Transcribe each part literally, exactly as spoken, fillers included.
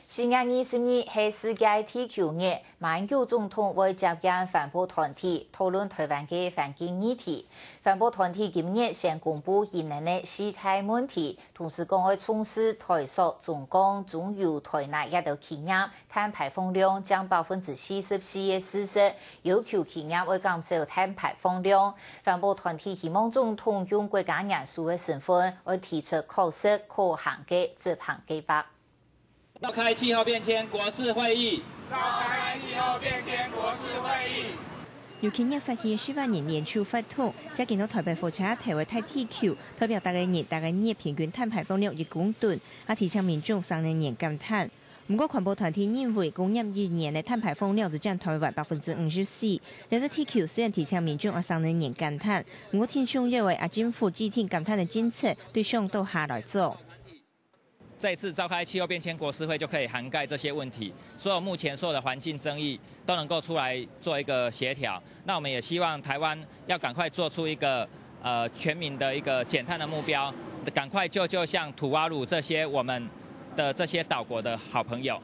四月二十日係世界地球日，馬英九總統會接見環保團體，討論臺灣个環境議題。環保團體今日先公布核能个四大問題，同時講愛重視臺塑、中鋼、中油、臺泥這兜企業，碳排放量佔百分之四十四个事實，要求企業愛減少碳排放量。環保團體希望總統用國家元首个身份，愛提出確實可行个執行計畫。 召开气候变迁国是会议。召开气候变迁国是会议。由企業发起个四万人联署活动，接近到臺北火车头个大地球，代表逐个人逐个月平均碳排放量一公噸，也提醒民众省能源減碳。毋過，環保團體認為，工業一年个碳排放量只佔臺灣百分之五十四。了解地球雖然提醒民众愛省能源減碳，毋過挺重要个，也政府制定減碳个政策，對上到下來做。 这次召开气候变迁国是会就可以涵盖这些问题，所有目前所有的环境争议都能够出来做一个协调。那我们也希望台湾要赶快做出一个呃全民的一个减碳的目标，赶快救救像土瓦鲁这些我们的这些岛国的好朋友。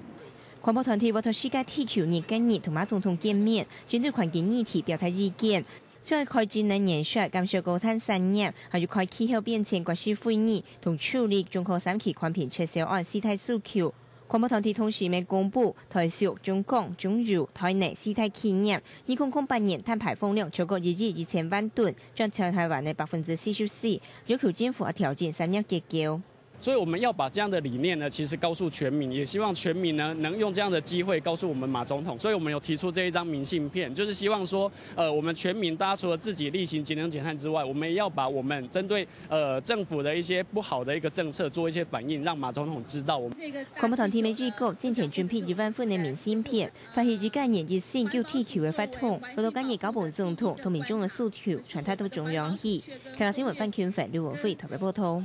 环保团体为着世界地球日今日同马总统见面，针对环境议题表达意见。 將愛開節能源稅、減少高碳產業，還有開氣候變遷國是會議同處理中鋼三期環評撤銷案四大訴求。環保團體同時也公布，臺塑、中鋼、中油、臺泥四大企業，二空空八年碳排放量超過一億一千萬噸，佔全臺灣个百分之四十四，要求政府愛調整產業結構。 所以我们要把这样的理念呢，其实告诉全民，也希望全民呢能用这样的机会告诉我们马总统。所以我们有提出这一张明信片，就是希望说，呃，我们全民大家除了自己力行节能减碳之外，我们也要把我们针对呃政府的一些不好的一个政策做一些反应，让马总统知道我们。環保團體乜預告，進前準備一萬份个明信片，發起一家人一信救地球个活動，到到今日交分總統同民眾个訴求傳達到中央去。客家新聞范勤凡、劉文輝特別報導。